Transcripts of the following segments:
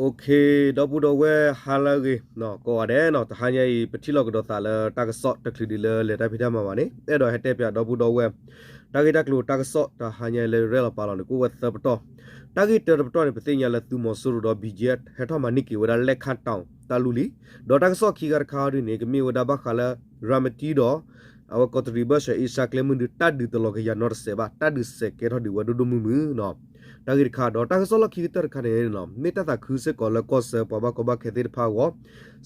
ဒီပုၢ်ဒီဝဲၢ်ဟါလၢအဂ့ၤ ကိးဂၤဒဲးနီၤ, တဟါညါအံၤ ပထံၣ်လိာ်ကဒီးသးလၢတၢ်ကစီၣ်တချုးဒံးလၢလဲၤတၢ်ဖံးတၢ်မၤဘၣ်န့ၣ် အဲၣ်ဒိးဟဲတဲပၠးဒီပုၢ်ဒီဝဲၢ် တၢ်ဂ့ၢ်တၢ်ကျိၤတၢ်ကစီၣ်တဟါညါအံၤလၢရဲၣ်လီၤပာ်လီၤန့ၣ် ကအိၣ်ဝဲသၢပတီၢ်, တၢ်ဂ့ၢ်တၢတပတီၢ်န့ၣ် ပသ့ၣ်ညါလၢသုးမီၤစိရိၤဒီး ဘံၣ်ကၠံၣ်အဲၣ် ဟဲထီၣ်မၤန့ၢ်က့ၤဝဲဒၣ်လဲၣ်ခၣ်တီၤတၢ်လူၢ်လံ, ဒီးတၢ်ကစီၣ်ခံဂၤတခါအံၤဒ်န့ၣ် ကမ့ၢ်ဝဲဒၣ်ဘၣ်ဃးလၢ ရၤမတံဒီး အဝဲကီးတရံးဘၢၣ်စၢၤအ့ရှါကျဲမုၢ်ဒု တၢ်ဒုးတလီၤကယၤနီတစဲးဘၣ်, တၢ်ဒုးစဲးကဲထီၣ်ဒံးဝဲဒိၣ်ဒိၣ်မုၢ်မုၢ်နီၤ. တၢ်ဂ့ၢ်တခါ ဒီးတၢ်ကစီၣ်လီၢ်ခံကတၢၢ်တခါန့ၣ်နီၤ မ့ၢ်တၢ်သးခုစ့ၢ်ကီးလၢကီၢ်ဆၢပှၤဘၣ်ကီဘၣ်ခဲသ့ၣ်တဖၣ်အဂီၢ်,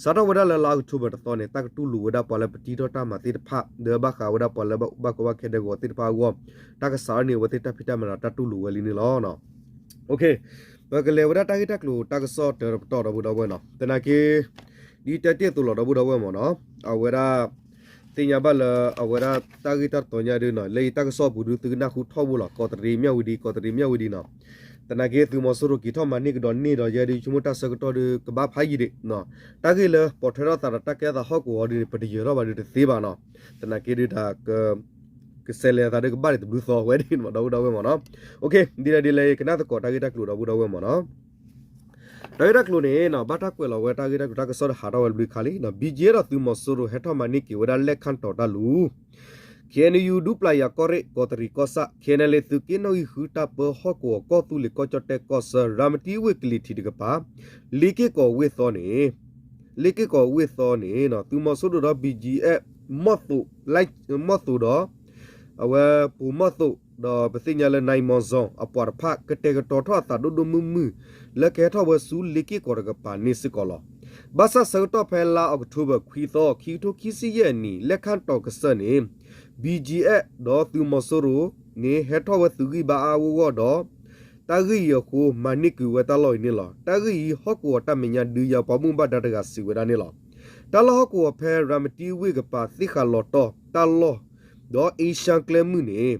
စးထီၣ်ဝဲဒၣ်လၢလါအီးကထိဘၢၣ်တသီန့ၣ် တၢ်ကတူၢ်လိာ်ဝဲဒၣ်ပှၤလၢပတံထီၣ်တၢ်မၤသ့ၣ်တဖၣ် လၢဘၣ်ဃးဝဲဒၣ်ပှၤလၢဘၣ်ကီဘၣ်ခဲဒဲကဝီၤသ့ၣ်တဖၣ်အဂီၢ်, တၢ်ကစးထီၣ်န့ၢ်အဝဲသ့ၣ်တၢ်ဖံးတၢ်မၤဒီးတၢ်တူၢ်လိာ်ဝဲလံန့ၣ်လီၤ. ပကလဲၤဝဲဒၣ်တၢ်ဂ့ၢ်တၢ်ကျိၤတၢ်ကစီၣ်တၢတပတီၢ်ဒီပုၢ်ဒီဝဲၢ်နီၤ, သနာ်က့ ဒ်တဲတ့ၢ်အသိးလီၤဒီပုၢ်ဒီဝဲၢ်မ့ၢ်နီၤ, အဝဲဒၣ် သ့ၣ်ညါဘၣ်လၢအဝဲဒၣ်တၢ်ဂ့ၢ်တၢ်တီညါဒုနီၤ လၢယတၢ်ကစီၣ်ပူၤဒု သုကနၢ်ဟူထီဘိလီၤ ကီးတရံးမၠၣ်ဝတံၤ ကီးတရံးမၠၣ်ဝတံၤနီၤ, သနာ်က့သုးမီၤစိရိၤက့ၤထီၣ်မၤန့ၢ်ကဒီးန့ၢ်ဒီး ယဲဒုဆိကမိၣ်တၢ်ဆၢကတီၢ်ဒုကဘၣ်ဖးယံာ်ဒံး, တၢ်ဂ့ၢ်လၢပိာ်ထွဲထီၣ်သးဒီးတၢ်ကဲထီၣ်သးဟီၣ်ကဝီၤဒုန့ၣ် ပတယၢၤထီၣ်ဘၣ်ဒုတသ့ဘၣ်နီၤ, သနာ်က့ဒုတၢ် ကစဲးလဲၤအသးဒုကဘၣ်ဒံးတဘျုးသီဝဲဒၣ်ဒီပုၢ်ဒီဝဲၢ်မ့ၢ်နီၤ, ဒ်လဲၣ်ဒ်လဲၣ် ကနၣ်သကိးတၢ်ဂ့ၢ်တၢ်ကျိၤဒီပုၢ်ဒီဝဲၢ်မ့ၢ်နီၤ, တၢ်ဂ့ၢ်တၢ်ကျိၤန့ၣ် ဘၣ်တၢ်ကွဲးလီၤဝဲတၢ်ဂ့ၢ်တၢ်ကျိၤတၢ်ကစီၣ်ဒီးဟးထီၣ်ဝဲတဘျုးခါလံ, ဘံၣ်ကၠံၣ်အဲၣ်ဒီးသုးမီၤစိရိၤ ဟဲထီၣ်မၤန့ၢ်က့ၤဝဲဒၣ်လဲၣ်ခၣ်တီၤတၢ်လူၤ ခ့ၣ်အဲၣ်ယူၣ် ဒူပျၢ်ယၤကီၢ်ရ့ၣ် ကီးတရံးကီၢ်ဆၣ် ခ့ၣ်အဲၣ်ယူၣ် သုးက့နီၣ်ဂံၢ်ဃုတၢ်ပၢဟီၣ်ကဝီၤကီၢ်သူလ့ၤကီၢ်ကၠီၣ်တဲၣ်ကီၢ်ဆၢ ရၤမတံဝ့ၢ်ကလံၤထံးတကပၤ လ့က့ၢ်ကီးဝ့ၢ်သီန့ၣ် လ့က့ၢ်ကီးဝ့ၢ်သီန့ၣ် သုးမီၤစိရိၤဒီး ဘံၣ်ကၠံၣ်အဲၣ် မီၢ်သိး မီၢ်သိးဒီး အဝဲပိၤမီၢ်သိး ဒီးပသ့ၣ်ညါလၢ နံမီၤစီၤ အပှၤတဖၣ် ကတဲာ်ကတီၤထီၣ်အသးဒိၣ်ဒိၣ်မုၢ်မုၢ် လၢကဟဲထီၣ်ဝဲဆူလ့က့ၢ်ကီးတကပၤန့ၣ်စ့ၢ်ကီးလီၤ. ဘၣ်ဆၣ်ဆၢကတီၢ်ဖဲလါအီးကထိဘၢၣ်ခွံသီ ခံကထိခံဆံယဲၢ်နံၣ် လဲၣ်ခၣ်တီၤကစၢၢ်န့ၣ် ဘံၣ်ကၠံၣ်အဲၣ် ဒီးသုးမီၤစိရိၤန့ၣ် ဟဲထီၣ်ဝဲသုးဂံၢ်ဘါအါအါဂီၢ်ဂီၢ်ဒီး တၢ်ဂ့ၢ်အံၤအဃိ မၤန့ၢ်က့ၤဝဲတၢ်လီၢ်အံၤန့ၣ်လီၤ. တၢ်ဂ့ၢ်အံၤ ဟီၣ်ကဝီၤတၢ်မဲာ်ညါဒုးယၤပှၤဘၣ်မူဘၣ်ဒါတဂၤစံးဝဲဒၣ်န့ၣ်လီၤ. တၢ်လီၢ်ဟီၣ်ကဝီၤဖဲရၤမတံဝ့ၢ်ကပၤသ့ၣ်ဃာ်လီၤတီၢ်တၢ်လီၢ် ဒီးအ့ရှါကျဲမုၢ်န့ၣ်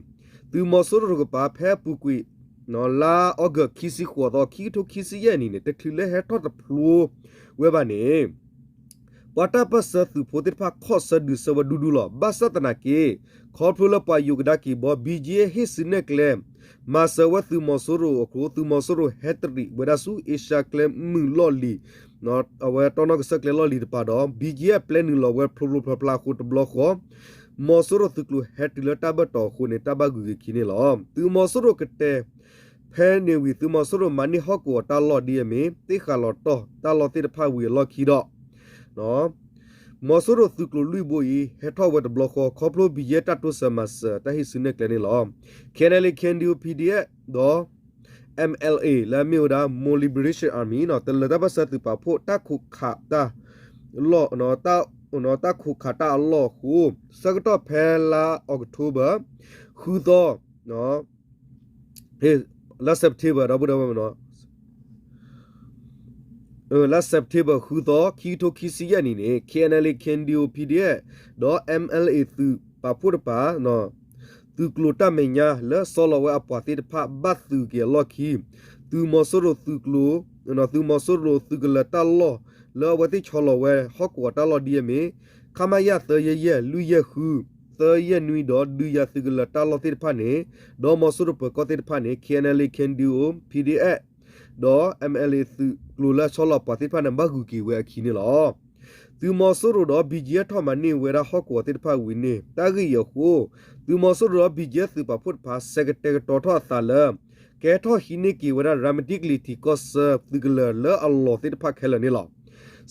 သုးမီၤစိရိၤတကပၤဖဲအပူၤကွံာ် လါအီကူးခံဆံဃိးသီ ခံကထိခံဆံယဲၢ်နံၣ်န့ၣ် တချုးလၢဟဲထီၣ်တဖျိဝဲဘၣ်န့ၣ် ပှၤတၢ်ပၢၢ်ဆၢသုးဖိသ့ၣ်တဖၣ်ခီၣ်ဆၢဒုးဆၢဝဲဒူဒူလီၤ. ဘၣ်ဆၣ်သနာ်က့ ခီဖျိလၢပှၤယိၤကဒါက့ၤဘီ ဘံၣ်ကၠံၣ်အဲၣ် ဟ့ၣ်စုနဲၣ်ကျဲ မၤစၢၤဝဲသုးမီၤစိရိၤအဃိ သုးမီၤစိရိၤဟဲတရံးဝဲဒၣ်ဆူအ့ရှါကျဲမုၢ်လီၢ်လံၤ အဝဲတီနီၣ်ကစၢၢ်ကျဲလီၢ်လံၤတပၤဒီး ဘံၣ်ကၠံၣ်အဲၣ် ပျဲနုာ်လီၤဝဲဖျိဖျိဖျါဖျါအဃိတဘျီဃီ မီၤစိရိၤသုးကျိၤဟဲတုၤလၢတၢ်ဘၢၣ်တီၤအဃိန့ၣ် တၢ်ဘၣ်ဂုာ်က့ၤခံန့ၣ်လီၤ. သုးမီၤစိရိၤကတဲာ် ဖဲန့ၣ်ဝံၤ သုးမီၤစိရိၤမၤန့ၢ်ဟီၣ်ကဝီၤတၢ်လီၢ်ဒ်အမ့ၢ် သ့ၣ်ဃာ်လီၤတီၢ်တၢ်လီၢ်သ့ၣ်တဖၣ်ဝံၤအလီၢ်ခံဒီး မီၤစိရိၤသုးကျိၤလွံၢ်ဘိအံၤ ဟဲထီၣ်ဝဲတဘျီဃီ ခီဖျိဘံၣ်ကၠံၣ်အဲၣ်တၢ်တိစၢၤမၤစၢၤ တၢ်ဟ့ၣ်စုနဲၣ်ကျဲန့ၣ်လီၤ. ခ့ၣ်အဲၣ်ယူၣ် ခ့ၣ်အဲၣ်ယူၣ် ပီၣ်ဒီအ့ၣ် ဒီး အမ်အလ်အ့ လၢအမ့ၢ်ဝဲဒၣ် Mon Liberation Army နီၤ တလၢၤတၢ်ပၢၢ်ဆၢသုးပာ်ဖှိၣ် တၢ်ခိးခးတၢ်လီၢ် တၢ်ခိးခးတၢ်အလီၢ်အဃိ ဆၢကတီၢ်ဖဲလါအီးကထိဘၢၣ် ဃုသီ လါ September ဒီပုၢ်ဒီဝဲၢ်မ့ၢ်နီၤ လါ September ဃုသီ ခံကထိခံဆံယဲၢ်နံၣ်န့ၣ် ခ့ၣ်အဲၣ်ယူၣ် ခ့ၣ်အဲၣ်ယူၣ် ပီၣ်ဒီအ့ၣ် ဒီး အမ်အလ်အ့ သုးပာ်ဖှိၣ်တပၤ သုးကျိၤတၢ်မဲာ်ညါလၢဆီလီၤဝဲအပှၤသ့ၣ်တဖၣ်ဘၣ်သုးက့ၤအလီၢ်ခံ သုးမီၤစိရိၤသုးကျိၤ သုးမီၤစိရိၤသုးကလၢၤတၢ်လီၢ် လၢအဝဲသ့ၣ်ဆီလီၤဝဲဟီၣ်ကဝီၤတၢ်လီၢ်ဒ်အမ့ၢ် ခမရ သၢယဲၢ်ယဲၢ် လွံၢ်ယဲၢ်ဃု သၢယဲၢ်နွံ ဒီးဒုးယၤသုးကလၢၤတၢ်လီၢ်သ့ၣ်တဖၣ်န့ၣ် ဒီးမီၤစိရိၤပၢၤကီၢ်သ့ၣ်တဖၣ်န့ၣ် ခ့ၣ်အဲၣ်ယူၣ် ခ့ၣ်အဲၣ်ယူၣ် ပီၣ်ဒီအ့ၣ် ဒီး အမ်အလ်အ့ သုးကျိၤလၢဆီလီၤပှၤသ့ၣ်တဖၣ်န့ၣ် ဘၣ်ဂုာ်က့ၤဝဲအခံန့ၣ်လီၤ. သုးမီၤစိရိၤဒီး ဘံၣ်ကၠံၣ်အဲၣ် ထီၣ်မၤန့ၢ်ဝဲဒၣ်ဟီၣ်ကဝီၤသ့ၣ်တဖၣ်ဝံၤန့ၣ် တၢ်ဂ့ၢ်အံၤအဃိ သုးမီၤစိရိၤဒီး ဘံၣ်ကၠံၣ်အဲၣ် သုးပာ်ဖှိၣ်တဖၣ် ဆဲးကတဲာ်ကတီၤထီၣ်အသးလၢ ကဟဲထီၣ်ဟံးန့ၢ်က့ၤဝဲဒၣ် ရၤမတံကလံၤထံးကီၢ်ဆၢ သုးကလၢၤလၢအလီၢ်သ့ၣ်တဖၣ်ခဲလၢာ်န့ၣ်လီၤ.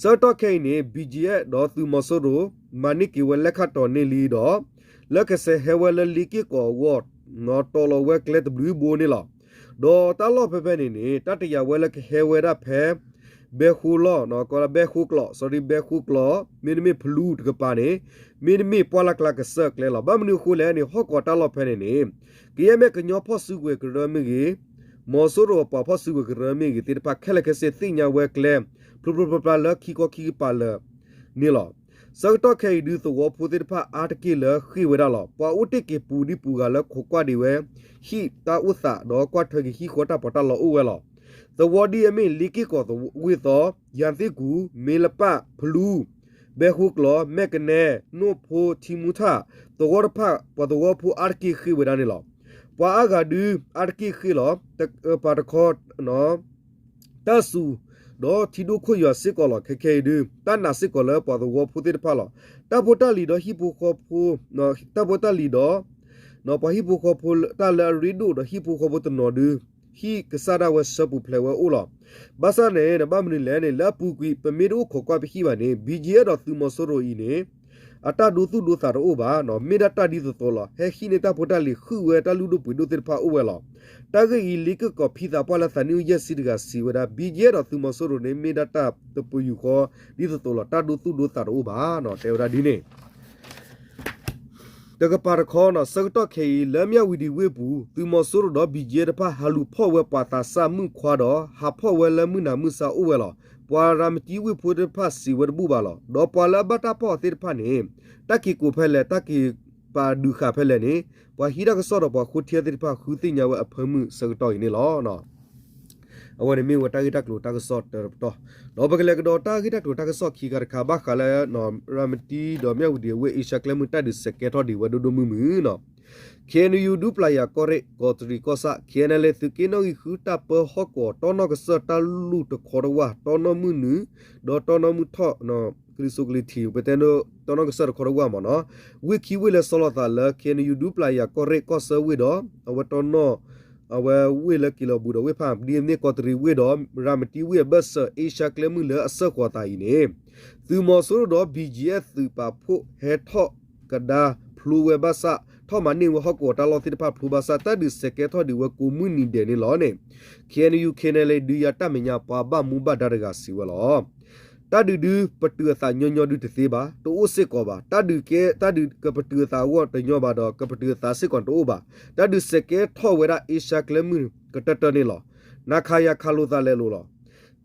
ဆၢကတီၢ်ခဲအံၤန့ၣ် ဘံၣ်ကၠံၣ်အဲၣ် ဒီးသုးမီၤစိရိၤ မၤန့ၢ်က့ၤဝဲလဲၣ်ခၣ်တီၤန့ၢ်လံဒီး လၢကဆဲးဟဲဝဲလၢလ့က့ၢ်ကီးအဂီၢ် တီၤလီၤဝဲကျဲတဘျုးဘိန့ၣ်လီၤ. ဒီးတၢ်လီၢ်ဖဲဖဲန့ၣ်န့ၣ် တၢ်တယာ်ဝဲလၢကဟဲဝဲဒၣ်ဖဲ ဘဲဃိလီၢ် ကီးလၢဘဲဃိကျိး sorry ဘဲဃိကျိး မ့တမ့ၢ်ဖလူတကပၤန့ၣ် မ့တမ့ၢ်ပှၢ်လၢ်ကျါကစၢၢ်ကျဲလီၤ. ဘၣ်မနုၤအဃိလဲၣ်န့ၣ် ဟီၣ်ကဝီၤတၢ်လီၢ်ဖဲန့ၣ်န့ၣ် ကယဲၢ်မ့ၢ်ကညီဖီၣ်စုကဝဲၤကရၢမ့ၢ်ဂ့ၤ, မီၤစိရိၤအပှၤဖီၣ်စုကဝဲၤကရၢမ့ၢ်ဂ့ၤသ့ၣ်တဖၣ် ခဲလၢာ်ခဲဆ့သ့ၣ်ညါဝဲကျဲ ဖျိဖျိဖျါဖျါလၢခံခီခံကပၤလၢာ်န့ၣ်လီၤ. ဆၢကတီၢ်ခဲအံၤဒုးသဝီဖိသ့ၣ်တဖၣ်အါတက့ၢ်လၢဃ့ၢ်ဝဲဒၣ်လီၤ. ပှၤအိၣ်တ့ၢ်က့ၤပူၤဒံးပူၤဂၤလၢခိးကွၢ်ဒံးဝဲ ဟံၣ်တၢ်အိၣ်သးဒီးကွၢ်ထွဲက့ၤဟံၣ်ဃီတၢ်ပီးတၢ်လီအိၣ်ဝဲလီၤ. သဝီဒ်အမ့ၢ် လ့က့ၢ်ကီးဝ့ၢ်သီ, ယၤသ့ၣ်ကူၣ်, မ့လပၣ်, ဖလူ, ဘဲဃိကျိး, မဲၢ်ကနဲ, နိၣ်ဖိ, ထံမူထၣ်, သဝီတဖၣ် ပှၤသဝီဖိအါတက့ၢ်ဃ့ၢ်ဝဲဒၣ်န့ၣ်လီၤ. ပှၤအါဂၤဒုးအါတက့ၢ်ဃ့ၢ်လီၤ. ပှၤတခီ တၢ်စူၤ ဒီးထံဒိၣ်ခိၣ်ယွၤစ့ၢ်ကီးလီၤ. ခဲခဲအံၤဒုး တၢ်နာ်စ့ၢ်ကီးလၢပှၤသဝီဖိသ့ၣ်တဖၣ်လီၤ. တၢ်ဖိတၢ်လံၤဒီးဟံၣ်ဖိဃီဖိ, တၢ်ဖိတၢ်လံၤဒီး ပှၤဟံၣ်ဖိဃီဖိတၢ်လၢအရ့ဒိၣ်ဒီးဟံၣ်ဖိဃီဖိတနီၤဒုး ဟံၣ်ကစၢ်ဒၣ်ဝဲဆၢပူၤဖျဲးဝဲအိၣ်လီၤ. ဘၣ်ဆၣ်န့ၣ် ဘၣ်မနုၤလဲၣ်န့ၣ် လၢအပူၤကွံာ် ပမ့ၢ်တအိၣ်ခိးကွၢ်ပဟံၣ်ဘၣ်န့ၣ် ဘံကၠ့အဲၣ်ဒီးသုးမီၤစိရိၤအံၤန့ၣ် အတၢ်ဒိသူၣ်ဒိသးတအိၣ်ဘၣ်, မ့ၢ်ဒၣ်တၢ်ဒ်သိးသိးလီၤ. ဟဲဟံးန့ၢ်တၢ်ဖိတၢ်လံၤ ဃုဝဲတၢ်လုၢ်ဒိၣ်ပှ့ၤဒိၣ်သ့ၣ်တဖၣ်အိၣ်ဝဲလီၤ. တၢ်ဂ့ၢ်အံၤ လ့က့ၢ်ကီးဖံသးပှၢ်လၢသးနံၣ်အိၣ်ယဲၢ်ဆံတဂၤစံးဝဲဒၣ် ဘံကၠ့အဲၣ် ဒီးသုးမီၤစိရိၤန့ၣ် မ့ၢ်ဒၣ်တၢ်တပယူာ်ဃီဒ်သိးသိးလီၤ. တၢ်ဒိသူၣ်ဒိသးတအိၣ်ဘၣ်, တဲဝဲဒၣ်ဒ်န့ၣ် တကပၤတခီ ဆၢကတီၢ်ခဲအံၤ လၢမၠၣ်ဝံၤဒံးဝ့ၢ်ပူၤ သုးမီၤစိရိၤဒီး ဘံကၠ့တဖၣ် ဟးလူၤဖီၣ်ဝဲပှၤသးစၢ်မုၣ်ခွါဒီး ဟးဖီၣ်ဝဲလၢမုၢ်နၤမုၢ်ဆါအိၣ်ဝဲလီၤ. ပှၤရၤမတံဝ့ၢ်ဖိသ့ၣ်တဖၣ်စံးဝဲတဘူၣ်ဘၣ်လီၤ. ဒီးပှၤလၢအဘၣ်တၢ်ဖီၣ်အီၤသ့ၣ်တဖၣ်န့ၣ် တၢ်က့ၤကိးဖဲလဲၣ် တၢ်က့ၤပာ်ဒုးဃာ်ဖဲလဲၣ်န့ၣ် ပှၤဟံးတၢ်ကစီၣ်ဒီးပှၤဃိထံသ့ၣ်တဖၣ် ဃုသ့ၣ်ညါဝဲအဖၢမုၢ်ဆၢကတီၢ်အံၤန့ၣ်လီၤ. အဝဲန့ၣ်မ့ၢ်ဝဲတၢ်ဂ့ၢ်တၢ်ကျိၤတၢ်ကစီၣ်တပတီၢ်, ဒီးပကလဲၤကဒီးတၢ်ဂ့ၢ်တၢ်ကျိၤတၢ်ကစီၣ်ခံခါတခါ ဘၣ်ဃးလၢ ရၤမတံဒီးမၠၣ်ဝံၤဒံးအဝ့ၢ် အ့ရှါကျဲမုၢ် တၢ်ဒုးစဲးကဲထီၣ်ဒံးဝဲဒိၣ်ဒိၣ်မုၢ်မုၢ် KNU ဒူပျၢ်ယၤကီၢ်ရ့ၣ် ကီးတရံးကီၢ်ဆၣ် KNLA သုးက့နီၣ်ဂံၢ်ဃု တၢ်ပၢဟီၣ်ကဝီၤ တီနီၣ်ကစၢၢ်တၢ်လူၢ်တခီတဝၢ် တီနီၣ်မုၢ်နုာ် ဒီးတီနီၣ်မုၢ်ထီၣ် ကလံၤစိးကလံၤထံး ပတဲဒိ တီနီၣ်ကစၢၢ်တခီတဝၢ်မ့ၢ်နီၤ, ဝ့ၢ်ခံဝ့ၢ်လၢဆီလီၤသးလၢ KNU ဒူပျၢ်ယၤကီၢ်ရ့ၣ်ကီၢ်ဆၢဝ့ၢ်ဒီး အဝဲတီနီၣ် အဝဲဝ့ၢ်လၢက့ၤလီၤဘူးဒီးဝ့ၢ်ဖၣ် ဒ်န့ၣ်ကီးတရံးဝ့ၢ်ဒီး ရၤမတံဝ့ၢ်အဘၢၣ်စၢၤ အ့ရှါကျဲမုၢ်လၢအစၢဃီၤသးအံၤန့ၣ် သုးမီၤစိရိၤဒီး ဘံကၠ့ သုးပာ်ဖှိၣ်ဟဲထီၣ်ကဒါဖျိဝဲဘၣ်ဆၣ် ထီၣ်မၤန့ၢ်ဝဲဟီၣ်ကဝီၤတၢ်လီၢ်သ့ၣ်တဖၣ်ဖျိဘၣ်ဆၣ် တၢ်ဒုးစဲးကဲထီၣ်ဒံးဝဲကိးမုၢ်နံၤဒဲးန့ၣ်လီၤန့ၣ် KNU KNLA ဒုးယၤတၢ်မဲာ်ညါပှၤဘၣ်မူဘၣ်ဒါတဂၤစံးဝဲလီၤ. တၢ်ဒုးဒုးပတုာ်အသးညီညီဒုးတသ့ဘၣ်, တအိၣ်စ့ၢ်ကီးဘၣ်. တၢ်ဒုးကဲ တၢ်ဒုးကပတုာ်အသးအဂီၢ်တညီဘၣ်ဒီး ကပတုာ်အသးစ့ၢ်ကီးတအိၣ်ဘၣ်. တၢ်ဒုးစဲးကဲထီၣ်ဝဲဒၣ်အ့ရှါကျဲမုၢ်ကတၢၢ်တၢၢ်န့ၣ်လီၤ. နၤခးယၤခးလိာ်သးလဲၤလိာ်လီၤ.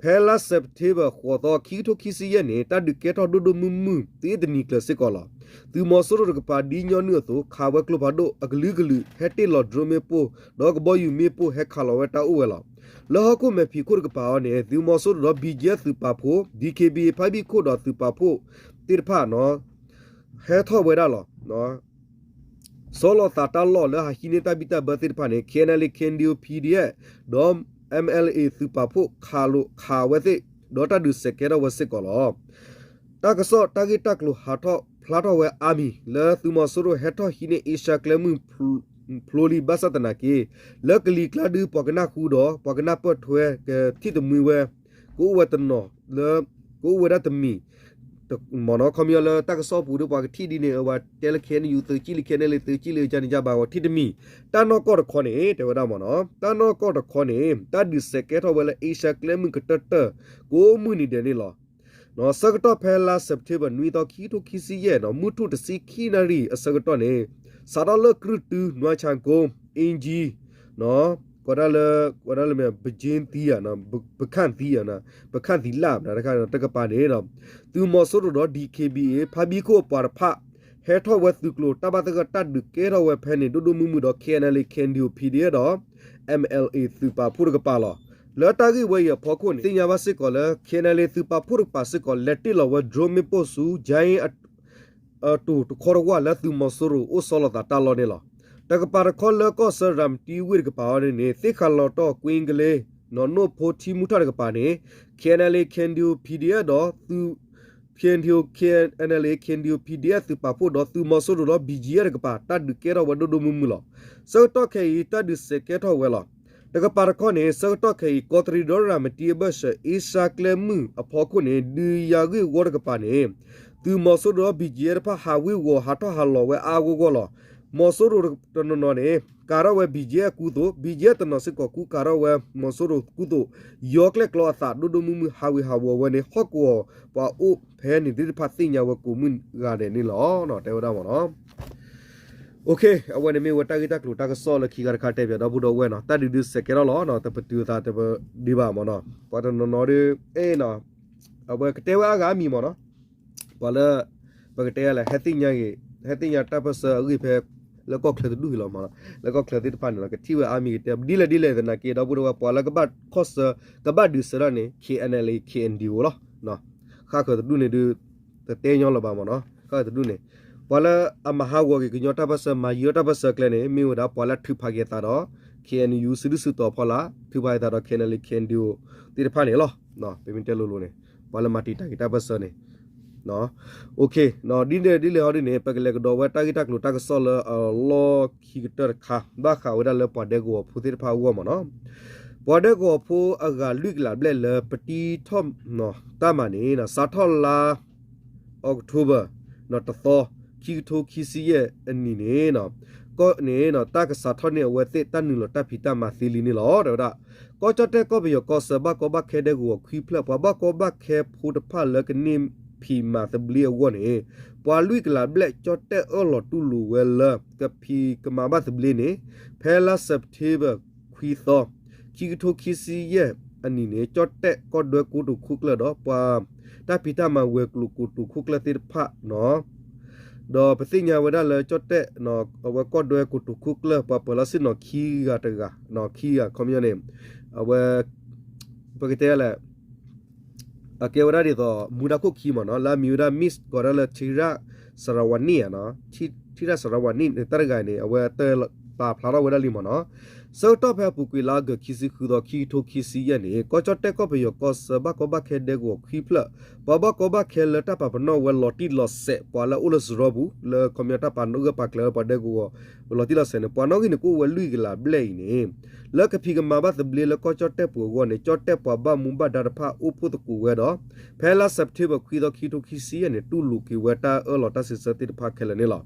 ဖဲလါစဲးပထ့ဘၢၣ် ဃိးသီ ခံကထိခံဆံယဲၢ်န့ၣ် တၢ်ဒုးကဲထီၣ်ဒိၣ်ဒိၣ်မုၢ်မုၢ် သ့တနံၤကျၢၤစ့ၢ်ကီးလီၤ. သုးမီၤစိရိၤတကပၤဒ်ညီနုၢ်အသိး ခးဝဲကျိဖးဒိၣ်အကလုာ်ကလုာ် ဟဲတ့ၢ်လီၤ drone မ့ၣ်ပိၢ် ဒီးကဘီယူၤမ့ၣ်ပိၢ် ဟဲခးလီၤဝဲတၢ်အိၣ်ဝဲလီၤ. လၢဟီၣ်ခိၣ်မဲာ်ဖံးခိၣ်တကပၤအံၤန့ၣ် သုးမီၤစိရိၤဒီး ဘံကၠ့ သုးပာ်ဖှိၣ် DKBA ဖါဘံၣ်ခိၣ်ဒီးသုးပာ်ဖှိၣ်သ့ၣ်တဖၣ် ဟဲထီၣ်ဝဲဒၣ်လီၤ. ဆီလီၤသးတၢ်လီၢ်လၢဟးဟံးန့ၢ်တၢ်ဘံၣ်တၢ်ဘၢသ့ၣ်တဖၣ်န့ၣ် KNLA KNDO PDF ဒီး MLA သုးပာ်ဖှိၣ် ခးလိာ်ခးဝဲသ့ၣ် ဒီးတၢ်ဒုးစဲးကဲထီၣ်ဝဲစ့ၢ်ကီးလီၤ. တၢ်ကစီၣ်တၢ်ဂ့ၢ်တၢ်ကျိၤဟးထီၣ်ဖျါထီၣ်ဝဲအါမံၤ လၢသုးမီၤစိရိၤဟဲထီၣ်ဟံးန့ၢ်အ့ရှါကျဲမုၢ် ဖျိလံဘၣ်ဆၣ်သနာ်က့ လၢကလံၤကျါဒုး ပှၤကနၢ်ဟူဒီး ပှၤကနၢ်ပၢၢ်ထွဲ ကထံၣ်တမှံဝဲ ကအိၣ်ဝဲတနီၤလၢ ကအိၣ်ဝဲဒၣ်တမံၤ မ့ၢ်နီၤခီပညီလၢတၢ်ကစီၣ်ပူၤဒီး ပှၤကထံၣ်ဒ်န့ၣ် အဝဲတဲလၢ KNU သုးကံၣ်လံ KNLA သုးကံၣ်လံ ကန့ၣ်ကဘၣ်ဂီၤထံၣ်တမံၤ တၢ်နီၢ်ကီၢ်တခီန့ၣ် တဲဝဲဒၣ်မ့ၢ်နီၤ တၢ်နီၢ်ကီၢ်တခီန့ၣ် တၢ်ဒုးစဲးကဲထီၣ်ဝဲလၢအ့ရှါကျဲမုၢ်ကတၢၢ်တၢၢ် ကိးမုၢ်နံၤဒဲးန့ၣ်လီၤ. ဆၢကတီၢ်ဖဲလါစဲးပထ့ဘၢၣ် နွံသီ ခံကထိခံဆံယဲၢ် မုၢ်ထူၣ်တဆံခံနၣ်ရံၣ်အဆၢကတီၢ်န့ၣ် စးထီၣ်လၢကြုၢ်တု နွါဆၣ်ကိ အ့ကၠံ ကီးဒၣ်လၢ ကီးဒၣ်လၢမ့ၢ် ပကၠ့သံ ပခၣ်သံ ပခၣ်သံလၢ် တကပၤန့ၣ် သုးမီၤစိရိၤဒီး DKBA ဖါဘံၣ်ခိၣ်အပှၤတဖၣ် ဟဲထီၣ်ဝဲသုးကျိၤ တၢ်ဘၣ်သဂၢၢ်တၢ်ဒုးကဲထီၣ်ဝဲဖဲန့ၣ် ဒိၣ်ဒိၣ်မုၢ်မုၢ်ဒီး KNLA KNDO PDF ဒီး MLA သုးပာ်ဖှိၣ်တကပၤလီၤ. လၢတၢ်ဂ့ၢ်ဝဲအံၤအဖီခိၣ်န့ၣ် သ့ၣ်ညါဘၣ်စ့ၢ်ကီးလၢ KNLA သုးပာ်ဖှိၣ်တကပၤစ့ၢ်ကီး လဲၤတ့ၢ်လီၤဝဲ drone မ့ၣ်ပိၢ်ဆူ ကၠဲ အတိၤတခီတဝၢ်လၢသုးမီၤစိရိၤအိၣ်ဆီလီၤသးတၢ်လီၢ်န့ၣ်လီၤ. တကပၤတခီလၢကီၢ်ဆၢရၤမတံဝ့ၢ်တကပၤအံၤန့ၣ် သ့ၣ်ဃးလီၤတီၢ်ကွ့ကလ့ နီၢ်နိၣ်ဖိထံမူထၣ်တကပၤန့ၣ် KNLA KNDO PDF ဒီး သုး KNDO KNLA KNDO PDF သုးပာ်ဖှိၣ်ဒီးသုးမီၤစိရိၤဒီး ဘံၣ်ကၠံအၣ် တကပၤ တၢ်ဒုးကဲထီၣ်ဝဲဒိၣ်ဒိၣ်မုၢ်မုၢ်လီၤ. ဆၢကတီၢ်ခဲအံၤ တၢ်ဒုးစဲးကဲထီၣ်ဝဲလီၤ. တကပၤတခီန့ၣ် ဆၢကတီၢ်ခဲအံၤ ကီးတရံးဒီးရၤမတံအဘၢၣ်စၢၤ အ့ရှါကျဲမုၢ်အဖီခိၣ်န့ၣ် ဒုးယၤဂ့ၢ်ဝီတကပၤန့ၣ် သုးမီၤစိရိၤဒီး ဘံၣ်ကၠံအၣ်တဖၣ် ဟးဝ့ၤဝီၤဟးထီၣ်ဟးလီၤဝဲအါအါဂီၢ်ဂီၢ်လီၤ. မီၤစိရိၤတနီၤနီၤန့ၣ် ကၤထီၣ်ဝဲ ဘံၣ်ကၠံအၣ် အကူသိး, ဘံၣ်ကၠံအၣ်တနီၤစ့ၢ်ကီး ကူကၤထီၣ်ဝဲ မီၤစိရိၤကူသိး, ယီၤကျဲၣ်ကျီအသးဒိၣ်ဒိၣ်မုၢ်မုၢ် ဟးဝ့ၤဟးဝီၤဝဲန့ၣ် ဟီၣ်ကဝီၤပှၤအိၣ်ဖဲန့ၣ်သ့ၣ်တဖၣ်သ့ၣ်ညါဝဲကိးမုၢ်ဂၤဒဲးန့ၣ်လီၤ. တဲဝဲဒၣ်မ့ၢ်နီၤ. အဝဲန့ၣ်မ့ၢ်ဝဲတၢ်ဂ့ၢ်တၢ်ကျိၤတၢ်ကစီၣ်လၢခံခါတခါတဲပၠးဒီပုၢ်ဒီဝဲၢ်နီၤ, တၢ်ဒုးဒုးစဲးကဲထီၣ်လီၤ, တပတုာ်အသးတပဒံးဘၣ်မ့ၢ်နီၤ, ပှၤတနီၤနီၤဒီး အဲၣ်နီၤ, အဝဲကတဲဝဲအါဂၤအါမံၤမ့ၢ်နီၤ, ပှၤလၢ ပကတဲလဲၣ် ဟဲသ့ၣ်ညါတၢ်ပၢၢ်ဆၢအဂ့ၢ်ဖဲ လၢကီၢ်ချၢတဒူၣ်အံၤလီၤမ့ၢ်နီၤ, လၢကီၢ်ချၢသ့ၣ်တဖၣ်န့ၣ်လီၤ, ကထံၣ်ဝဲအါမံၤကတဲ ဒ်လဲၣ်ဒ်လဲၣ်သနာ်က့ ဒီပုၢ်ဒီဝဲၢ် ပှၤလၢကဘၣ်ခီၣ်ဆၢ ကဘၣ်ဒုးဆၢဒၣ်န့ၣ် KNLA KNDO လီၤ. ဃၣ်ဃၢၤတဒူၣ်န့ၣ်ဒုး တတဲညီလၢၤဘၣ်မ့ၢ်နီၤ, ဃၣ်ဃၢၤတဒူၣ်န့ၣ် ပှၤလၢအမၤဟးဂီၤက့ၤကညီတၢ်ပၢၢ်ဆၢ မၤယံၤအီၣ်တၢ်ပၢၢ်ဆၢကျဲန့ၣ် မ့ၢ်ဝဲဒၣ်ပှၤလၢထုးဖးက့ၤအသးဒီး K N U စုဒုၣ်စုတီၤဖီလာ် ထုးဖးအသးဒီး K N L A K N D O သ့ၣ်တဖၣ်န့ၣ်လီၤ. ပမ့ၢ်တဲလိၤလိၤန့ၣ် ပှၤလၢမၤတံာ်တာ်က့ၤတၢ်ပၢၢ်ဆၢန့ၣ် ဒ်လဲၣ်ဒ်လဲၣ်ဟီဒ်န့ၣ် ပကလဲၤကဒီးဝဲတၢ်ဂ့ၢ်တၢ်ကျိၤတၢ်ကစီၣ်လၢအလီၢ်ခံကတၢၢ်တခါ ဘၣ်ဃးဝဲဒၣ်လၢပှၤဒဲကဝီၤဖိသ့ၣ်တဖၣ်အဂီၢ်မ့ၢ်နီၤ. ပှၤဒဲကဝီၤဖိအဂၤလွံၢ်ကလးဘျဲၣ်လၢပတံထီၣ်တၢ်မၤန့ၣ် စးထီၣ်လါ October တသီ ခံကထိခံဆံယဲၢ်အနံၣ်န့ၣ် ကီၢ်န့ၣ် တၢ်ကစးထီၣ်န့ၢ်အဝဲသ့ၣ်တၢ်နုာ်လီၤတၢ်ဖံးတၢ်မၤသ့လံန့ၣ်လီၤ. တဲဝဲဒၣ် ကီၢ်ကၠီၣ်တဲၣ်ကီၢ်ပယီၤကီၢ်ဆၢ ဘၣ်ကီဘၣ်ခဲဒဲကဝီၤခွံဖျၢၣ် ပှၤဘၣ်ကီဘၣ်ခဲဖိတဖၣ်လၢကန့ၢ်ဖံးမၤသဘျ့အဂီၢ်န့ၣ် ပှၤလွံၢ်ကလးဘျဲၣ် ကၠီၣ်တဲၣ်အၢၣ်လီၤတူၢ်လိာ်ဝဲလၢ ကဖံးကမၤဘၣ်သဘျ့န့ၣ် ဖဲလါ September ခွံသီ ခံကထိခံဆံယဲၢ်အနံၣ်န့ၣ် ကၠီၣ်တဲၣ်ကီၢ်ဒွဲကိတိာ်ခိၣ်ကျၢၢ်ဒီး ပှၤတၢ်ဖံးတၢ်မၤဝဲၤကျိၤကိတိာ်ခိၣ်ကျၢၢ်သ့ၣ်တဖၣ်နီၤ ဒီးပသ့ၣ်ညါဝဲဒၣ်လၢကၠီၣ်တဲၣ် အဝဲကီၢ်ဒွဲကိတိာ်ခိၣ်ကျၢၢ် ပှၤပၢၤလီၢ်ဆ့ၣ်နီၤခံဂၤတဂၤ ခံဂၤ ခီပညီန့ၣ် အဝဲ ပကတဲလဲၣ် အကဲဝဲဒၣ်ဒ်သိး မူဒါခိၣ်ခံမ့ၢ်နီၤ လၢအမံၤဝဲဒၣ် Miss ကိးဒၣ်လၢ Tira Saravani နီၤ Tira Saravani န့ၣ် တၢ်တဂၤန့ၣ် အဝဲတပာ်ဖျါထီၣ်ဝဲဒၣ်လံမ့ၢ်နီၤ ဆၢကတီၢ်ဖဲအပူၤကွံာ်လါအီကူး ခံဆံဃုသီ ခံကထိခံဆံယဲၢ်န့ၣ် ကီၢ်ကၠီၣ်တဲၣ်ကီၢ်ပယီၤကီၢ်ဆၢ ဘၣ်ကီဘၣ်ခဲဒဲကဝီၤခွံဖျၢၣ် ပှၤဘၣ်ကီဘၣ်ခဲလၢတၢ်ပာ်ပနီၣ်ဝဲလီၤတံၢ်လီၤဆဲး ပှၤလၢအိၣ်လၢစရီပူၤ လၢခီပညီတၢ်ပာ်ဂၢၢ်ပာ်ကျၢၤလၢပှၤဒဲကဝီၤ လီၤတံၢ်လီၤဆဲးန့ၣ် ပှၤနီၣ်ဂံၢ်န့ၣ် ကအိၣ်ဝဲလွံၢ်ကလးဘျဲၣ်အံၤန့ၣ် လၢကဖံးကမၤဘၣ်သဘျ့လၢကီၢ်ကၠီၣ်တဲၣ်ပူၤအဂီၢ်န့ၣ် ကၠီၣ်တဲၣ်ပှၤဘၣ်မူဘၣ်ဒါတဖၣ်အိၣ်ဖှိၣ်သကိးဝဲဒီး ဖဲလါ September ခွံသီ ခံကထိခံဆံယဲၢ်န့ၣ် တူၢ်လိာ်က့ၤဝဲတၢ်အၢၣ်လီၤတၢ်စံးဆၢသ့ၣ်တဖၣ်ခဲလၢာ်န့ၣ်လီၤ.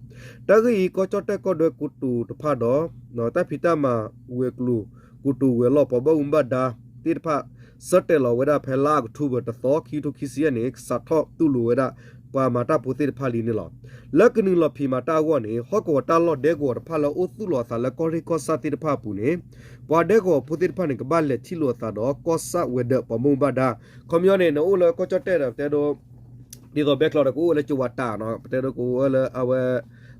တၢ်ဂ့ၢ်အံၤ ကီၢ်ကၠီၣ်တဲၣ်ကီၢ်ဒွဲကိတိာ်တဖၣ်ဒီး တၢ်ဖံးတၢ်မၤဝဲၤကျိၤ ကိတိာ်ဝဲၤလီၢ် ပှၤဘၣ်မူဘၣ်ဒါသ့ၣ်တဖၣ် ဆၢတဲာ်လီၤဝဲဒၣ်ဖဲလါ October တသီ ခံကထိခံဆံယဲၢ်န့ၣ် ကစးထီၣ်တူၢ်လိာ်ဝဲဒၣ် ပှၤမၤတၢ်ဖိသ့ၣ်တဖၣ်လံန့ၣ်လီၤ. လၢကနုာ်လီၤဖံးမၤတၢ်အဂီၢ်န့ၣ် ဟီၣ်ကဝီၤတၢ်လီၢ်ဒဲကဝီၤတဖၣ်လၢအိၣ်သူၣ်လီၤအသးလၢကီၢ်ရ့ၣ်ကီၢ်ဆၣ်သ့ၣ်တဖၣ်အပူၤန့ၣ် ပှၤဒဲကဝီၤဖိသ့ၣ်တဖၣ်န့ၣ် ကဘၣ်လဲၤထံၣ်လိာ်အသးဒီးကီၢ်ဆၣ်ဝဲၤဒၢးပှၤဘၣ်မူဘၣ်ဒါ ခီပညီန့ၣ် နအိၣ်လၢကီၢ်ကၠီၣ်တဲၣ်ဒီး ပတဲဒိ ဒ်သိးဘဲကျီဒီး ကအိၣ်ဝဲလၢကဝၤတၢ်နီၤ ပတဲဒိ ကအိၣ်ဝဲလၢ အိၣ်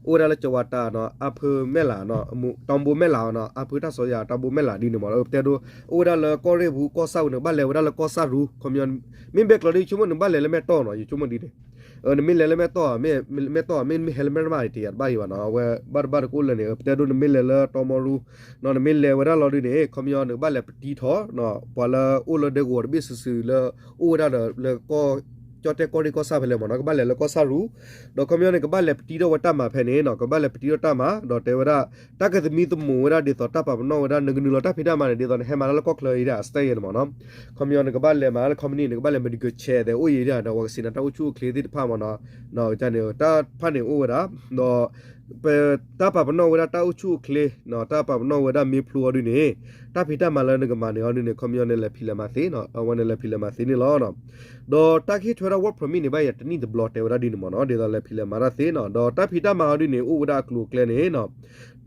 ဝဲဒၣ်လၢကဝၤတၢ်နီၤ အါဖၢမဲၢ်လးနီၤ တီဘိမဲၢ်လးနီၤ အါဖၢတၢ်စီၤယၤ တီဘိမဲၢ်လးဒ်န့ၣ်မ့ၢ်နီၤ ပတဲဒိ အိၣ်ဝဲဒၣ်လၢကီၢ်ရ့ၣ်ပူၤကီၢ်ဆၣ်ပူၤန့ၣ် ကဘၣ်လဲၤဝဲဒၣ်လၢကီၢ်ဆၣ်ရူ ခီပညီ မ့ၢ်ဘဲကျီဒီး ယဆိကမိၣ်နကဘၣ်လဲၤလၢမဲၢ်တီၢ်နီၤ ယဆိကမိၣ်ဒ်န့ၣ် နမ့ၢ်လဲၤလၢမဲၢ်တီၢ် မဲၢ်တီၢ် မ့ၢ်ဟဲလၢမဲၢ်တမးန့ၣ် တယၤတဘၣ်အံၤဘၣ်နီၤ အဝဲဘၣ်တဘၣ်တကအိၣ်လၢန့ၣ် ပတဲဒိ နမ့ၢ်လဲၤလၢတီမီရူ နမ့ၢ်လဲၤဝဲဒၣ်လီၤဒ်န့ၣ် ခီပညီနကဘၣ်လဲၤပတံထီၣ် ပှၤလၢအိၣ်လၢဒဲကဝီၤတဘ့ၣ်စုာ်စုာ်လၢ အိၣ်ဝဲဒၣ်ဒီးလၢကီၢ်ကၠီၣ်တဲၣ်ကီၢ်ရ့ၣ်ကီၢ်ဆၣ်ဖဲလဲၣ်မ့ၢ်နီၤ ကဘၣ်လဲၤလၢကီၢ်ဆၣ်ရူ ဒီးခီပညီန့ၣ် ကဘၣ်လဲၤပတံထီၣ်ဝဲတၢ်မၤဖဲန့ၣ်နီၤ ကဘၣ်လဲၤပတံထီၣ်တၢ်မၤ ဒီးတဲဝဲဒၣ် တၢ်ကသမံသမိးဝဲဒၣ်ဒ်သိးတၢ်ပာ်ပနီၣ်ဝဲဒၣ် နကနုာ်လီၤတၢ်ဖံးတၢ်မၤန့ၣ် ဒ်သိးနဟဲမၤတၢ်လၢကီၢ်ချၢအံၤဒၣ် အစတၢ်ယဲန့ၣ်မ့ၢ်နီၤ ခီပညီနကဘၣ်လဲၤမၤလၢ company နကဘၣ်လဲၤ medical check သဲးအိၣ်အံၤဒၣ် ဒီးပှၤကစံးနၤတၢ်အိၣ်ဆူၣ်အိၣ်ချ့သ့ၣ်တဖၣ်မ့ၢ်နီၤ န့ၣ် တၢ်ဖၣ်န့ၣ်အိၣ်ဝဲဒၣ် ဒီး ပတၢ်ပာ်ပနီၣ်ဝဲဒၣ်တၢ်အိၣ်ဆူၣ်အိၣ်ချ့ တၢ်ပာ်ပနီၣ်ဝဲဒၣ်မ့ၢ်ဖျိအီၤဒ်န့ၣ် တၢ်ဖံးတၢ်မၤလၢနကမၤန့ၢ်အီၤဒ်န့ၣ် ခီပညီန့ၣ် လဲၤဖံးလဲၤမၤသ့နီၤ အဝဲန့ၣ်လဲၤဖံးလဲၤမၤသ့န့ၣ်လီၤ. ဒီးတၢ်ကဟ့ၣ်ထွဲဒၣ် work permit န့ၣ် ဘၣ်ယၤတနံၣ်တဘျီတဲဝဲဒၣ်ဒ်န့ၣ်မ့ၢ်နီၤ ဒ်သိးလဲၤဖံးလဲၤမၤတၢ်သ့နီၤ ဒီးတၢ်ဖံးတၢ်မၤအီၤဒ်န့ၣ် အိၣ်ဝဲဒၣ်အကျိၤအကျဲန့ၣ်နီၤ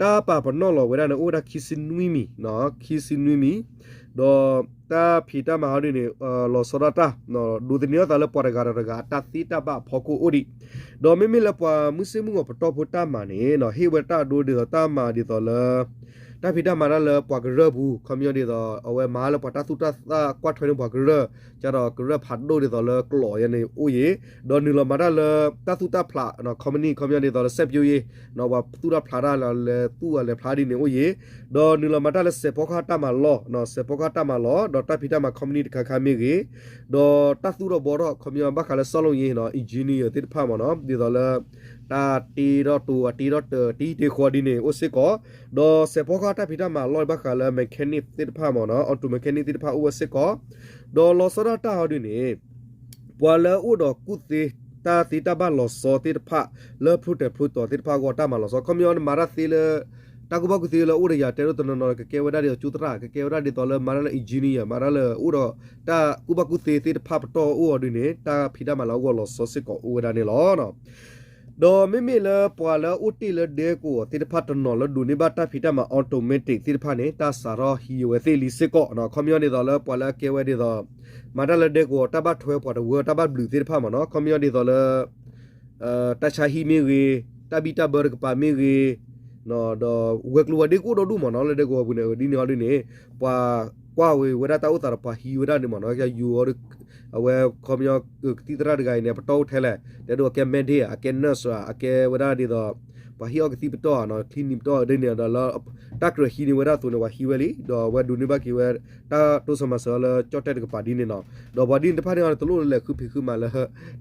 တၢ်ပာ်ပနီၣ်လီၤဝဲဒၣ်န့ၣ် အိၣ်ဝဲဒၣ်ခံဆံနွံမံၤ ခံဆံနွံမံၤ ဒီးတၢ်ဖံးတၢ်မၤအီၤဒ်န့ၣ် လီၤဆီဒၣ်တၢ် ဒိးသန့ၤအသးလၢပှၤတဂၤဒီးတဂၤအတၢ်သ့တၢ်ဘၣ်အဖီခိၣ်အိၣ်ဒံး ဒီးမ့မ့ၢ်လၢပှၤမုၢ်ဆ့ၣ်မုၢ်ဂီၤပတီၢ်ဖိတၢ်မၤန့ၣ် ဟ့ၣ်ဝဲတၢ်အဒိဒ်သိးတၢ်မၤဒ်သိးလၢ တၢ်ဖံးတၢ်မၤတၢ်လၢပှၤကရၢၢ်ပူၤ ခီပညီဒ်သိး အဝဲမၤလၢပှၤတၢ်သူၣ်တၢ်သၣ်ကွၢ်ထွဲန့ၢ်ပှၤကရၢၢ် ကဒီးကရၢၢ်ဖးဒိၣ်ဒ်သိးလၢကျိးယဲန့ၣ်အိၣ်ယံၤ ဒီးနုာ်လီၤမၤတၢ်လၢတၢ်သူၣ်တၢ်ဖျး company ခီပညီဒ်သိးလၢ စိုက်ပျိုးရေး ပှၤသူၣ်တၢ်ဖျးတၢ်လီၤ လဲၤသူၣ်အလဲၤဖျးဒ်န့ၣ်အိၣ်ယံၤ ဒီးနုာ်လီၤမၤတၢ်လၢစဲးဖီကဟၣ်တၢ်မၤလီၢ် စဲးဖီကဟၣ်တၢ်မၤလီၢ် ဒီးတၢ်ဖံးတၢ်မၤ company တခါခါမ့ၢ်ဂ့ၤ ဒီးတၢ်သူၣ်ထီၣ်ဘှီထီၣ် ခီပညီဘၣ်ဃးလၢ စီၣ်လိယ့ၣ် engineer သ့ၣ်တဖၣ်မ့ၢ်နီၤ ဒ်သိးလၢ တၢ်တ့ထီၣ်တိၤ အတ့ထီၣ်တၢၤ တံၤတ့ၤဃီဒ်န့ၣ် အိၣ်စ့ၢ်ကီး ဒီးစဲးဖီကဟၣ်တၢ်ဖံးတၢ်မၤလီၢ်ဘၣ်ဃးလၢ mechanic သ့ၣ်တဖၣ်မ့ၢ်နီၤ auto mechanic သ့ၣ်တဖၣ်အိၣ်ဝဲစ့ၢ်ကီး ဒီးလီၤဆီဒၣ်တၢ်ဟီဒ်န့ၣ် ပှၤလၢအအိၣ်ဒီးကူၣ်သ့ တၢ်သ့တၢ်ဘၣ်လီၤဆီသ့ၣ်တဖၣ် လၢဖျိတၢၤဖျိတီၤသ့ၣ်တဖၣ်အဂီၢ်တၢ်မၤလီၤဆီ ခီပညီနမၤတၢ်သ့လၢ တၢ်ကူၣ်ဘၣ်ကူၣ်သ့လၢအိၣ်ဒီးယၤတဲဒိၣ်တနီၤနီၤ ကကဲဝဲဒၣ်ဒ်သိးကၠိသရၣ် ကကဲဝဲဒၣ်ဒ်သိးလၢမၤတၢ်လၢ engineer မၤတၢ်လၢအိၣ်ဒီးတၢ်ကူၣ်ဘၣ်ကူၣ်သ့သ့ၣ်တဖၣ်ပတီၢ်အိၣ်အီၤဒ်န့ၣ် တၢ်ဖံးတၢ်မၤလၢအဂီၢ်လီၤဆီစ့ၢ်ကီးအိၣ်ဝဲဒၣ်န့ၣ်လီၤ. ဒီးမ့မ့ၢ်လၢပှၤလၢအအိၣ်တ့ၢ်လၢဒဲကဝီၤသ့ၣ်တဖၣ်တနီၤလၢဒိးန့ၢ်ဘၣ်တၢ်ဖံးတၢ်မၤ automatic သ့ၣ်တဖၣ်န့ၣ် တၢ်စးထီၣ်ဟံးဝဲသ့ၣ်လံစ့ၢ်ကီး ခီပညီဒ်သိးလၢပှၤလၢအကဲဝဲဒ်သိး မၤတၢ်လၢဒဲကဝီၤတၢ်ဘၣ်ထွဲပှၤတဝၢတၢ်ဘၣ်ဘျုးသ့ၣ်တဖၣ်မ့ၢ်နီၤ ခီပညီဒ်သိးလၢ တၢ်ဆါဟံၣ်မ့ၢ်ဂ့ၤ, တၢ်ဘံၣ်တၢ်ဘၢတကပၤမ့ၢ်ဂ့ၤ, ဒီးဝဲၤကျိၤဝဲၤဒ့ကအိၣ်ဒီဒူၣ်မ့ၢ်နီၤ လၢဒဲကဝီၤပူၤန့ၣ် ဒ်န့ၣ်အီၤဒ်န့ၣ် ပှၤကွၢ်ဝဲဝဲဒၣ်တၢ်အိၣ်သးဒီးပှၤဟံးဝဲဒၣ်န့ၣ်မ့ၢ်နီၤ ကယူၤအီၤ အဝဲခီပညီ ကသံၣ်သရၣ်တဂၤအံၤန့ၣ် ပတီၢ်အိၣ်ထဲလဲၣ် တဲဒိးအကဲ medic အကဲ nurse အကဲဝဲဒၣ်ဒ်သိး ပှၤဟံးအီကသံၣ်ပတီၢ်နီၤ ချံနံၤပတီၢ်ဒ်န့ၣ်ဒီးလၢ တၢ်ကြၢးဟံးန့ၢ်ဝဲဒၣ်အသိးန့ၣ် ပှၤဟံးဝဲလံ ဒီးအဝဲဒိးန့ၢ်ဘၣ်က့ၤဝဲ တၢ်တိစၢၤမၤစၢၤအီၤလၢကၠီၣ်တဲၣ်တကပၤဒ်န့ၣ်နီၤ ဒီးပှၤဒ်န့ၣ်တဖၣ်န့ၣ် တလိၣ်လၢလဲၤဃုဖံးဃုမၤလၢ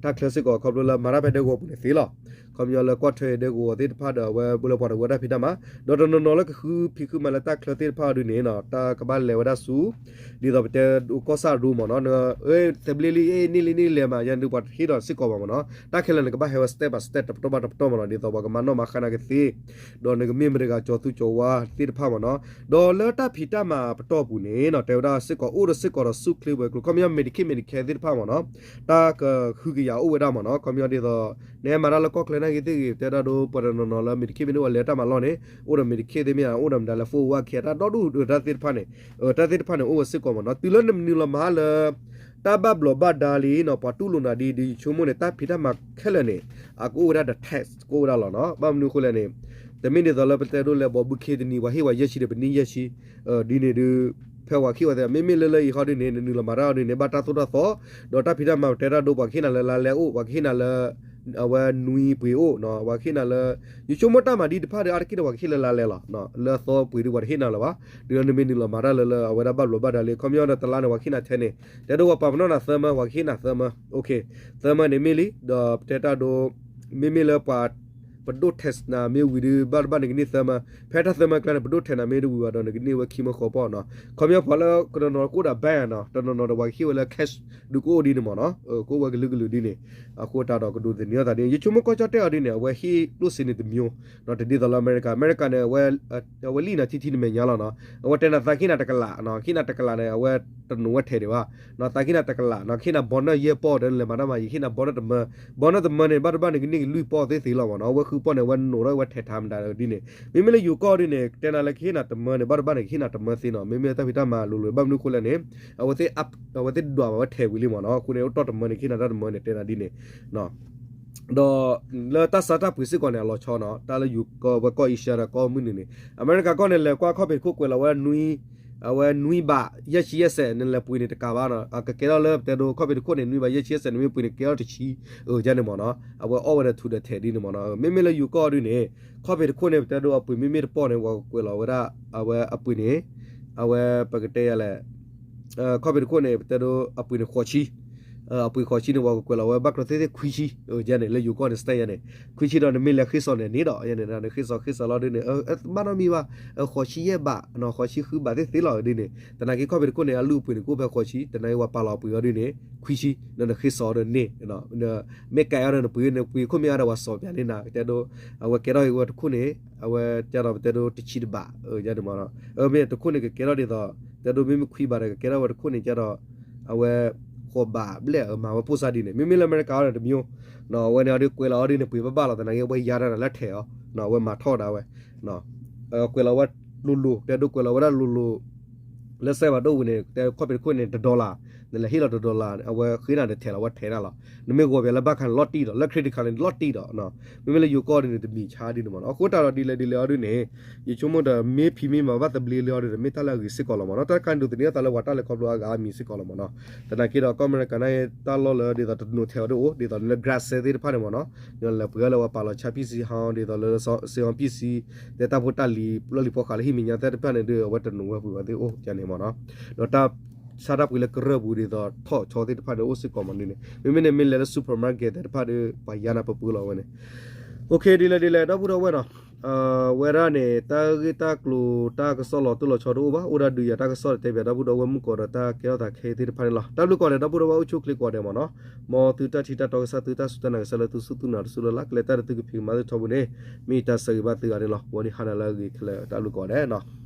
တၢ်ချၢစ့ၢ်ကီး ခီဖျိလၢမၤတၢ်ဖဲဒဲကဝီၤပူၤန့ၣ်သ့လီၤ. ခီပညီလၢကွၢ်ထွဲဒဲကဝီၤသ့ၣ်တဖၣ်ဒီး အဝဲဘိလၢပှၤတဝၢတၢ်ဖံးတၢ်မၤ ဒီးတနီၤနီၤလၢကဃုဖံးဃုမၤလၢတၢ်ချၢသ့ၣ်တဖၣ်အီၤဒ်န့ၣ်နီၤ တၢ်ကဘၣ်လဲၤဝဲဒၣ်ဆူ ဒ်သိးပတဲဒိကီၢ်ဆၣ်ဒိမ့ၢ်နီၤ သဘျ့လံ န့ၢ်လံန့ၢ်လဲၤမး ယၤဒုးပှၤတဟ့ၣ်ဒီးစ့ၢ်ကီးဘၣ်မ့ၢ်နီၤ တၢ်ခဲလၢာ်န့ၣ် ကဘၣ်ဟဲဝဲ step by step တပတီၢ်ဘၣ်တပတီၢ်မ့ၢ်နီၤ ဒ်သိးပှၤကမၤနီၣ်မၤဃါနၤကသ့ ဒီးနကမ့ၢ်မတၤတဂၤကၠီၤသူကၠီၤဝါသ့ၣ်တဖၣ်မ့ၢ်နီၤ ဒီးလၢတၢ်ဖံးတၢ်မၤပတီၢ်ပူၤန့ၣ်နီၤ တဲဝဲဒၣ်စ့ၢ်ကီးအိၣ်ဒီးစ့ၢ်ကီးဒီးဆူၣ်ချ့ဝဲၤကျိၤ ခီပညီ Medicaid Medicare သ့ၣ်တဖၣ်မ့ၢ်နီၤ တၢ်ကဟုကယာ်အိၣ်ဝဲဒၣ်မ့ၢ်နီၤ ခီပညီဒ်သိး နဟဲမၤတၢ်လၢကီၢ်ချၢနာ်က့သ့ၣ်ဂ့ၤ တဲဒၣ်ဒိပှၤတနီၤနီၤလၢ Medicaid မ့ၢ်န့ၣ် အိၣ်ဝဲလဲၤတၢ်မၤလီၢ်န့ၣ် အိၣ်ဒီး Medicaid သ့ၣ်မ့ၢ်ဧါ အိၣ်ဒီးမတၤလဲၣ် four oh one k တၢ်ဒီဒူၣ်ဒီးတၢ်သ့ၣ်တဖၣ်န့ၣ် တၢ်သ့ၣ်တဖၣ်န့ၣ် အိၣ်ဝဲစ့ၢ်ကီးမ့ၢ်နီၤ တုၤလၢနမနုၤလီၤမၤလၢ တၢ်ဘၣ်ဘျီးဘၣ်ဒါလံနီၤ ပှၤတူၢ်လိာ်နၤဒ် ဒ်ယဆိကမိၣ်န့ၣ် တၢ်ဖံးတၢ်မၤခဲလၢာ်န့ၣ် အကအိၣ်ဝဲဒၣ်ဒီး tax ကအိၣ်ဝဲဒၣ်လီၤနီၤ ဘၣ်မနုၤအဃိလဲၣ်န့ၣ် တမ့ၢ်ဒ်သိးလၢပတဲဒိလၢဘီဘုခ့တနံၤ ပှၤဟ့ၣ်ဝဲယဲၢ်ဆံဒီးပနံၣ်ယဲၢ်ဆံ ဒ်န့ၣ်ဒုး ဖဲပှၤဟ့ၣ်ဝဲသ့ၣ် မ့မ့ၢ်လၢလၢအံၤဃီဒ်န့ၣ် နနုာ်လီၤမၤတၢ်အီၤဒ်န့ၣ် ဘၣ်တၢ်သိၣ်တၢ်သီ ဒီးတၢ်ဖံးတၢ်မၤပတဲတၢ်ဒိ ပှၤကဟ့ၣ်နၤလၢလါလဲအိၣ် ပှၤကဟ့ၣ်နၤလၢ အဝဲနွံပှ့ၤအိၣ် ပှၤကဟ့ၣ်နၤလၢ ယဆိကမိၣ်တၢ်မၤဒ်တဖၣ်ဒီး အါတက့ၢ်ဒီးပှၤကဟ့ၣ်လၢလါလဲလီၤ လၢအသီပှ့ၤဒုးပှၤတဟ့ၣ်နၤလၢၤဘၣ် တုၤလၢနမ့ၢ်နုာ်လီၤမၤတၢ်လၢလၢအဝဲဒၣ်ဘၣ်ဘျီးဘၣ်ဒါလံ ခီပညီဒီးတလါန့ၣ် ပှၤကဟ့ၣ်နၤထဲန့ၣ် တဲဒိပှၤပာ်ပနီၣ်နၤသၢမၢ ပှၤကဟ့ၣ်နၤသၢမၢ သၢမၢန့ၣ်မ့ၢ်လံ ဒီးပတဲတၢ်ဒိ မ့မ့ၢ်လၢပှၤ ပဒိၣ် tax နၤမ့ၢ်ဝံၤဒုး ဘၣ်တဘၣ်နကန့ၢ်သၢမၢ ဖဲတၢ်သၢမၢကျါန့ၣ် ပဒိၣ် tax နၤမ့ၢ်တဝံၤဘၣ်ဒီး နကန့ၢ်ဝဲခံမၢဃီပီၢ်နီၤ ခီပညီပှၤလၢကနီၤနီၤကအိၣ်ဒီး bank နီၤ တနီၤနီၤဒီးပှၤကဟ့ၣ်ဝဲလၢ cash ဒုးကအိၣ်ဒ်န့ၣ်မ့ၢ်နီၤ ကအိၣ်ဝဲကလုာ်ကလုာ်ဒ်န့ၣ် အဃိတၢ်ဒီးကဒိးသန့ၤအသးဒ်န့ၣ် ယဆိကမိၣ်ကီၢ်ကၠီၣ်တဲၣ်အီၤဒ်န့ၣ် အဝဲဟ့ၣ်ကျိၣ်စ့န့ၣ်တမျိုး တဒ်သိးလၢအမဲရကၤ အမဲရကၤန့ၣ် အဝဲလံၣ်နၤထံထံတမဲာ်ညါလီၤနီၤ အဝဲတဲနၤသးကဟ့ၣ်နၤတကလး ကဟ့ၣ်နၤတကလးန့ၣ် အဝဲတနိးဝဲထဲးဒံးဘၣ် သးကဟ့ၣ်နၤတကလး ကဟ့ၣ်နၤဘီနၢ်ယဲၢ်ပီၢ်ဒီးနလဲၤမၤတၢ်မၤ ယဟ့ၣ်နၤဘီနၢ်တမၢ ဘီနၢ်တမၢန့ၣ် ဘၣ်တဘၣ်န့ၣ်ကန့ၢ်က့ၤလွံၢ်ပီၢ်သ့သ့လီၤမ့ၢ်နီၤ အဝဲဃုပီၢ်န့ၣ် အဝဲနိးထီၣ်ဝဲထဲးထါမတၤဒ်န့ၣ် မ့မ့ၢ်လၢယိၤကီၢ်ဒ်န့ၣ် တဲနၤလၢကဟ့ၣ်နၤတမၢန့ၣ် ဘၣ်တဘၣ်န့ၣ် ကဟ့ၣ်နၤတမၢသ့နီၤ မ့မ့ၢ်တၢ်ဖံးတၢ်မၤလိၤလိၤ ဘၣ်မနုၤအဃိလဲၣ်န့ၣ် အဝဲသ့ၣ်ဒွးဘၣ်ဝဲထဲးဝံၤလံမ့ၢ်နီၤ အဃိန့ၣ် အိၣ်တီၢ်တမၢန့ၣ် ကဟ့ၣ်နၤတၢ်တမၢန့ၣ် တဲနၤဒ်န့ၣ် ဒီးလၢတၢ်ဆါတၢ်ပှ့ၤစ့ၢ်ကီးန့ၣ် အလီၤဆီနီၤ တၢ်လၢယိၤကီၢ်ဝဲကီၢ်အ့ရှါဒီးကီၢ်မုၢ်နုာ်န့ၣ် အမဲရကၤကီၢ်န့ၣ် လဲၤကွၢ်ခီၣ်ဖံးတခိၣ်ကွဲးလီၤဝဲဒၣ်နွံ အဝဲနွံဘးယဲၢ်ဆံယဲၢ်စဲး နလဲၤပှ့ၤန့ၣ်တကးဘၣ်နီၤ ကကဲထီၣ်လၢပတဲဒိခီၣ်ဖံးတခိၣ်န့ၣ် နွံဘးယဲၢ်ဆံယဲၢ်စဲး နမ့ၢ်ပှ့ၤန့ၣ်ကဲထီၣ်တဆံ အၢ ယၤန့ၣ်မ့ၢ်နီၤ အဝဲအီၣ်ဝဲဒီးထူဒီးထဲးဒ်န့ၣ်မ့ၢ်နီၤ မ့မ့ၢ်လၢယိၤကီၢ်ဒ်န့ၣ် ခီၣ်ဖံးတခိၣ်န့ၣ် ပတဲဒိအပှ့ၤမ့မ့ၢ်တပီၢ်န့ၣ် ပှၤကကွဲးလီၤဝဲဒၣ် အဝဲအပှ့ၤန့ၣ် အဝဲပကတဲယၤလဲၣ် ခီၣ်ဖံးတခိၣ်န့ၣ် ပတဲဒိအပှ့ၤန့ၣ်ဃိးဆံ အပှ့ၤဃိးဆံန့ၣ် ပှၤကကွဲးလီၤဝဲဘၣ်ကျိၤသ့ၣ်သ့ၣ်ခွံဆံ ယၤန့ၣ် လၢယိၤကီၢ်န့ၣ် စတဲယၤန့ၣ် ခွံဆံဒီးနမ့ၢ်လဲၤဃ့ၢ်စီၤန့ၣ်န့ၣ်ဒီး ယၤန့ၣ် နဃ့ၢ်စီၤဃ့ၢ်စီၤလီၤဒ်န့ၣ် ဘၣ်နီတမံၤဘၣ် ဃိးဆံယဲၢ်ဘး ဃိးဆံဃုဘးသ့ၣ်သ့ၣ်လီၤဒ်န့ၣ် သနာ်က့ခီၣ်ဖံးတခိၣ်န့ၣ် အလုၢ်အပှ့ၤန့ၣ် ကအိၣ်ဖဲဃိးဆံ သနာ်က့ပှၤပာ်လီၤအပှ့ၤအီၤဒ်န့ၣ် ခွံဆံ ဒီးနဃ့ၢ်စီၤဒီးန့ၣ် မ့ၢ်ကဲအီၤဒီးနပှ့ၤ နပှ့ၤခိၣ်မ့ၢ်အါဒီးပှၤစီၤပၠးန့ၢ်နၤ ကတဲဒိ အဝဲကဲထီၣ်ဝဲတခိၣ်န့ၣ် အဝဲကဲဒီးပတဲဒိတဆံတဘး ယၤန့ၣ်မ့ၢ်နီၤ မ့ၢ်တခိၣ်န့ၣ်ကကဲထီၣ်ဒ်သိး တဲဒိမ့မ့ၢ်ခွံဘးဒီး ကကဲထီၣ်ဝဲတခိၣ်န့ၣ်ကဲဒီး အဝဲ ဃိးဘးဘျဲၣ် မၤဝဲပိၢ်စါဒ်န့ၣ် မ့မ့ၢ်လၢအမဲရကၤအီၤန့ၣ်တမံၤ အဝဲန့ၣ်အီၤဒ်ကွဲးလီၤအီၤဒ်န့ၣ် ပှ့ၤဘၣ်ဘၣ်လီၤ သနာ်က့ အဝဲယါတၢ်လၢထဲးအီၤ အဝဲမၤထီၣ်ဒၣ်ဝဲ ကွဲးလီၤဝဲလိၤလိၤ တဲဒိကွဲးလီၤဝဲဒၣ်လိၤလိၤ လၢစဲးဘၣ်ဒိၣ်ဝံၤန့ၣ် တဲခီၣ်ဖံးတခိၣ်န့ၣ် တ dollar နလဲၤဟ့ၣ်လီၤတ dollar အဝဲဃ့နၤဒီးထဲးလီၤ အဝဲထဲးနၤလီၤ နမ့ၢ်ဂီၤပၠးလၢဘၣ်ခါန့ၣ် လီၤတံၢ်ဒီး လၢ credit card န့ၣ် လီၤတံၢ်ဒီး မ့မ့ၢ်လၢယိၤကီၢ်ဒ်န့ၣ် တမံၤဆါဒ်န့ၣ်မ့ၢ်နီၤ အဃိတၢ်ဒီးဒ်လဲၣ်ဒ်လဲၣ်အီၤဒ်န့ၣ် ယဆိကမိၣ်ဒီးမ့ၢ်ဖံးမ့ၢ်မၤဘၣ်သဘျ့လၢအီၤဒ်န့ၣ် မ့ၢ်တၢ်လၢအဂ့ၤစ့ၢ်ကီးလီၤမ့ၢ်နီၤ တၢ်တခါန့ၣ်ဒိးသန့ၤအသးလၢပှၤတၢ်လဲၤခီဖျိအါဂၤအါမံၤစ့ၢ်ကီးလီၤမ့ၢ်နီၤ သနာ်က့ဒီး ကီၢ်အမဲရကၤန့ၣ် တၢ်လီၢ်လၢဒ်သိးတနိးထဲးအီၤဒ်အိၣ် ဒ်သိးလၢ grass သ့ၣ်တဖၣ်န့ၣ်မ့ၢ်နီၤ လဲၤပှ့ၤအီၤလၢပှၤပာ်လီၤဆါပံၣ်စံဟါ ဒ်သိးလၢစ့ဟီပံၣ်စံ တဲတၢ်ဖိတၢ်လံၤ လီၢ်လံၤဖီဃးလၢဟံၣ်မဲာ်ညါသ့ၣ်တဖၣ်န့ၣ်ဒီး အဝဲတနိးဝဲပှ့ၤဝဲသ့ၣ်အိၣ်န့ၣ်မ့ၢ်နီၤ ဒီးတၢ်ဆါတၢ်ပှ့ၤလၢကရၢၢ်ပူၤဒ်သိးထီၣ်ဆီသ့ၣ်တဖၣ်ဒီးအိၣ်စ့ၢ်ကီးမ့ၢ်န့ၣ် မ့မ့ၢ်န့ၣ်မ့ၢ်လဲၤလၢ supermarket သ့ၣ်တဖၣ်ဒီး ပှၤယါနၤပပှ့ၤလီၤဝဲန့ၣ် okay ဒ်လဲၣ်ဒ်လဲၣ် ဒီပုၢ်ဒီဝဲၢ်နီၤ ဝဲဒၣ်န့ၣ် တၢ်ဂ့ၢ်တၢ်ကျိၤတၢ်ကစီၣ်လီၤတိၢ်လီၤဆီတအိၣ်ဘၣ် အိၣ်ဒၣ်ဒုးယၤတၢ်ကစီၣ်ဒီးတဲဘၣ်ဒီပုၢ်ဒီဝဲၢ်မုၣ်ကီးဒီးတၢ်ကဲထီၣ်သးခဲအံၤသ့ၣ်တဖၣ်န့ၣ်လီၤ တၢ်ဘျုးကီးဒီး ဒီပုၢ်ဒီဝဲၢ်အိၣ်ဆူၣ်အိၣ်ချ့ကိးဂၤဒဲးမ့ၢ်နီၤ မ်သုတၢ်ထံၣ်တၢ်တီကစၢ် သုတၢ်စူၢ်တၢ်နာ်ကစၢ်လၢသုစူၢ်သုနာ်တစူၢ်လၢ်လၢ် ကလဲၤတၢ်ဒီးသုကဖံးကမၤသုထီဘိန့ၣ် မ့ၢ်တၢ်ဆၢဂ့ၤဘၣ်သုဂၤန့ၣ်လီၤ ဝံၤဒၣ်ဟါနၤလၢအဂ့ၤခဲလၢာ် တၢ်ဘျုးကီးဒဲးနီၤ